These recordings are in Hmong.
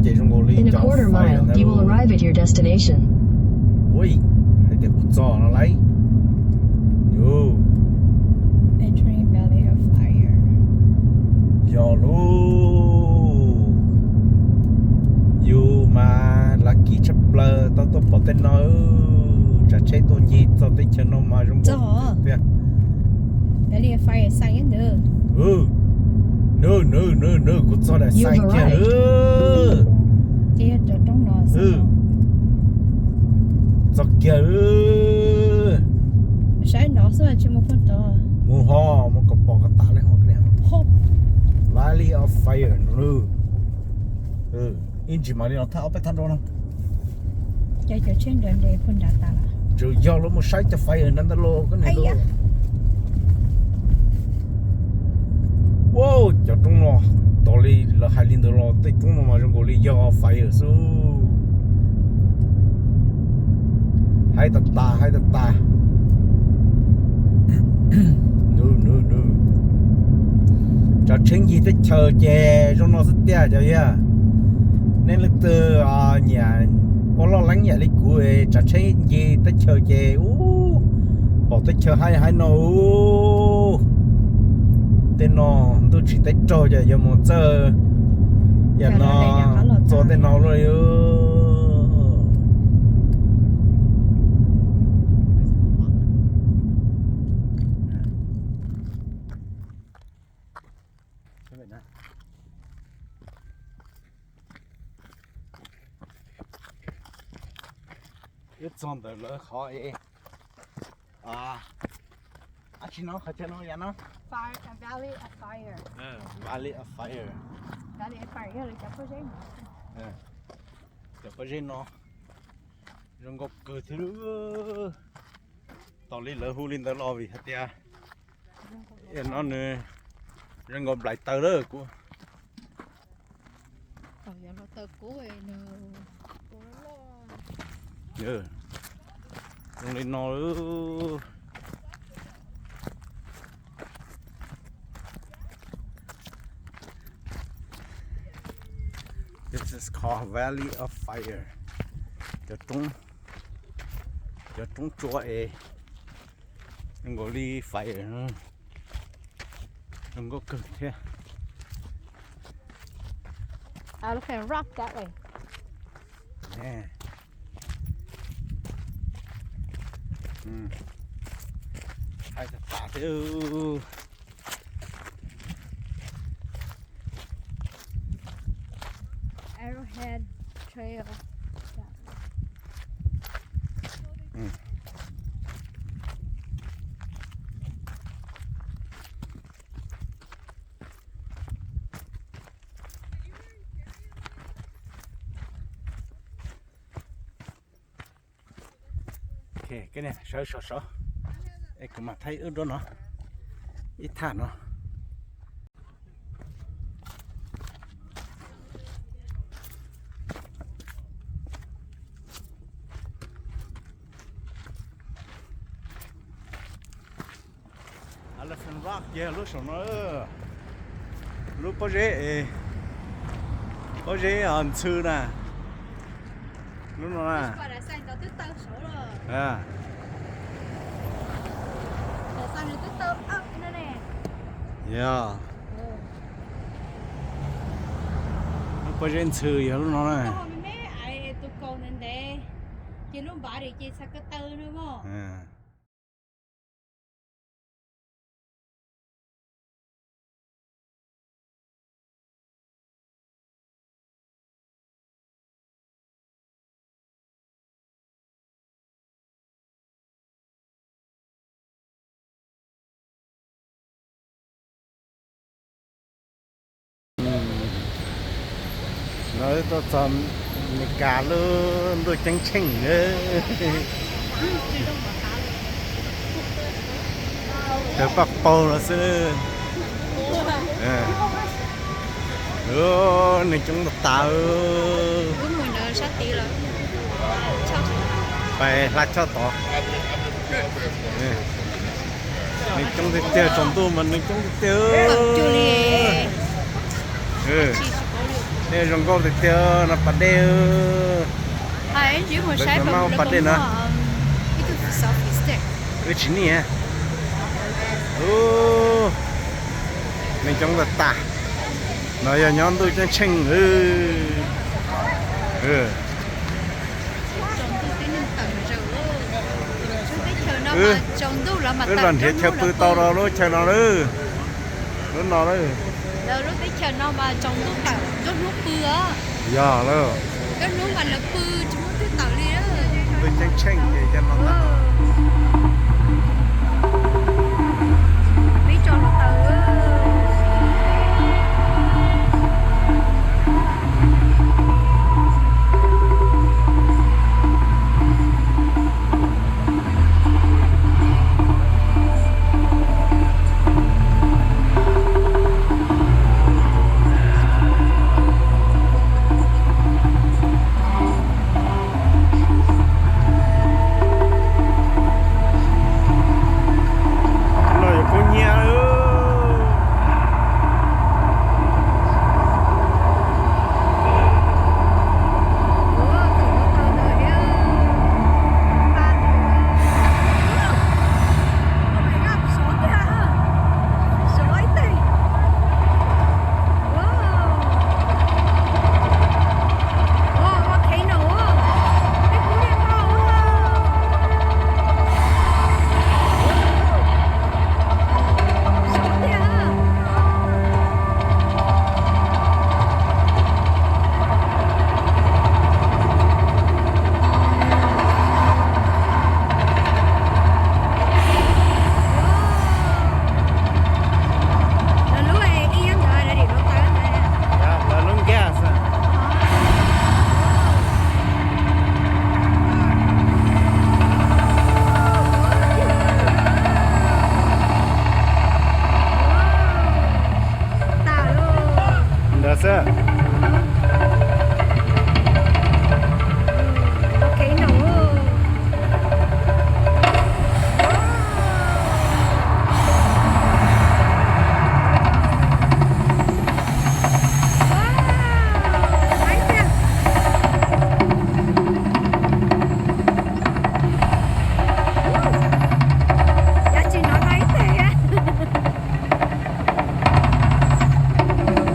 ces zoo nkaus li cov fire ntawd. Ui, hais tias kuv txog no lauj. Yog lauj, yus mas lucky tshaj plaws tau tuaj pom tej no, tsav tsheb tuaj ncig txog teb chaws no mas zoo nkauj tiag. Nws, nws, nws, nws, kuv txog daim xais kiag. Txog kiag. Mus ho mus kom pom kom tas li ho. Valley of Fire no. Ib ntsis mam li los thaj ob peb thaj nrau no. Tseem yog lawv mus saib cov fire ntawd ntawd los koj niam. Wow, cov roob no, tos li lawv hais li ntawd los tej roob no mas zoo nkaus li yog fire xwb. Haib tas tas, haib tas tas. Tsav tsheb ncig teb chaws ces zoo no xwb tiag cov yawg. Nej leej twg nyiam ua loj leeb yam li kuv, tsav tsheb ncig teb chaws ces ub, pom teb chaws haib haib no ub. Tej no ntuj tsis teb raug ces yuav mus txawj yam no, txua tej no luaj li. Wb txog ntawm lawv qhov es, dab tsi no qhov chaw no yam no? Valley of Fire. Valley of Fire. Cov pob zeb no zoo nkauj kawg thiab. Tos li lawv hu li ntawd los vim hais tias no nws zoo nkaus nplaim taws lawm kuv. Zoo li no. This is called Valley of Fire. Cov roob, cov roob tsua es zoo nkaus li fire, zoo nkauj kawg thiab. Haib tas tas thiab. Arrowhead Trail. Sawv sov sov es kuv mam thaij wb rau no, ib thaj no. Elephant Rock ces lub saum no, lub pob zeb, pob zeb ntxhw na, lub no na. Yog, lub pob zeb ntxhw yog lub no na. No tuaj txog Meskas lub ntuj ceeb tsheej. Cov paj paug no xwb. Neeg coob tas tas. Pais hla choj tod. Neeg coob tiag tiag, tsaus ntuj mas neeg coob tiag tiag. Zoo nkauj tiag tiag no pas dej. Lawv tseem muaj pas dej no. Wb tsis nij. Neeg coob tas tas. No yog nyob ntuj ceeb tsheej. Wb los nrhiav chaw pw tau rau lub chaw no lawm. Lub no lawm. Yog lawm. Ntuj ceeb tsheej ces cov no. No yuav kub hnyiab. Lawv lub ib nyab ntawd, lawv lub gas. Ntawd xwb.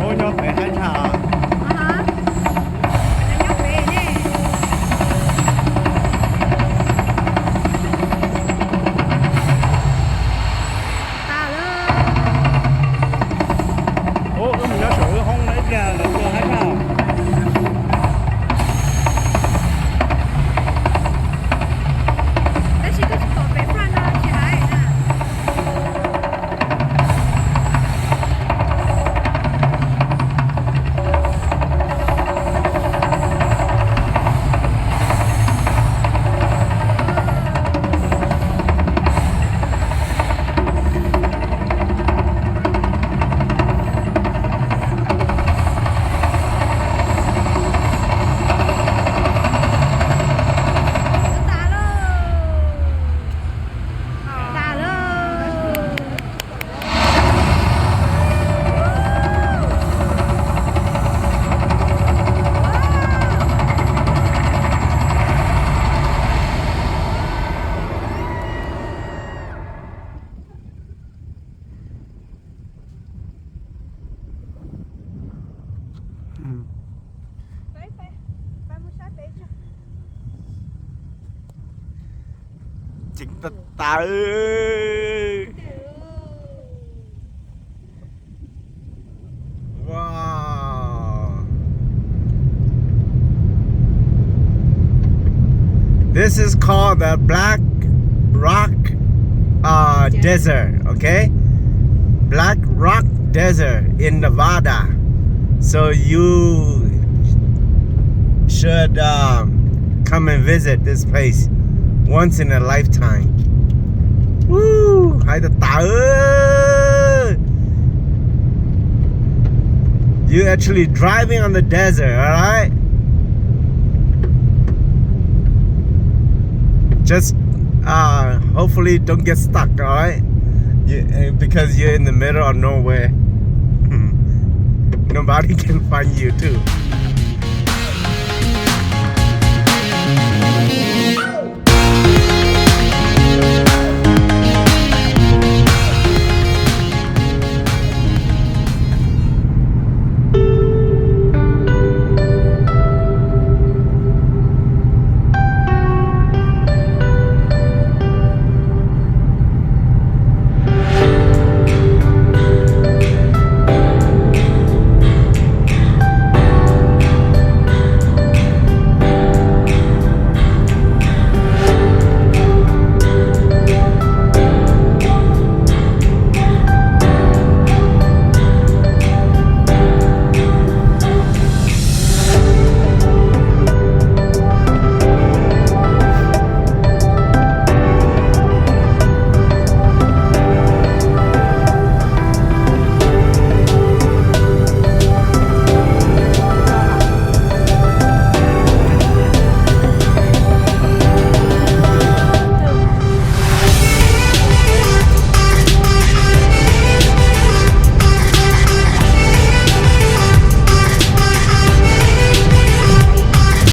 Ub, nyob pem haib tshaj. Ub, wb mus nyob saum wb hoob no ib pliag lawv tuaj haib tshaj. Ceev tas tas. Wow. This is called the Black Rock uh, Desert, okay? Black Rock Desert in Nevada. So you should um, come and visit this place once in a lifetime. Woo, hais tas tas. You actually driving on the desert, all right? Just uh, hopefully don't get stuck, all right? You, uh, because you're in the middle of nowhere. Nobody can find you too.